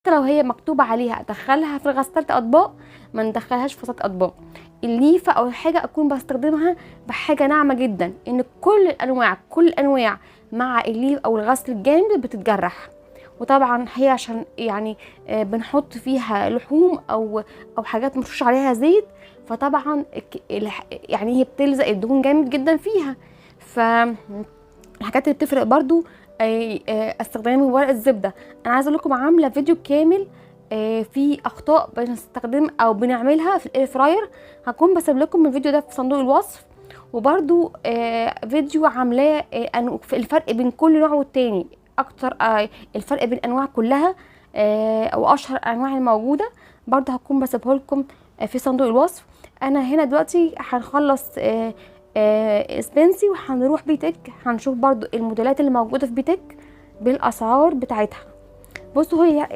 لو هي مكتوب عليها ادخلها في غسالة اطباق، ما ندخلهاش في غسالة اطباق. الليفه او حاجة اكون بستخدمها بحاجة ناعمة جدا، ان كل الانواع، كل الانواع مع الليف او الغسل الجامد بتتجرح. وطبعا هي عشان يعني بنحط فيها لحوم او حاجات مرشوش عليها زيت، فطبعا يعني هي بتلزق الدهون جامد جدا فيها. ف الحاجات اللي بتفرق برضو استخدام ورق الزبدة. انا عايزه اقول لكم عامله فيديو كامل في اخطاء بنستخدم او بنعملها في ال air fryer، هكون بسيب لكم الفيديو ده في صندوق الوصف. وبرضو فيديو عاملاه الفرق بين كل نوع والتاني، اكتر الفرق بين الانواع كلها او اشهر الانواع الموجودة، برضو هكون بسيبه لكم في صندوق الوصف. انا هنا دلوقتي هنخلص سبنسي وهنروح بيتك، هنشوف برضو الموديلات اللي موجودة في بيتك بالاسعار بتاعتها. بصوا هي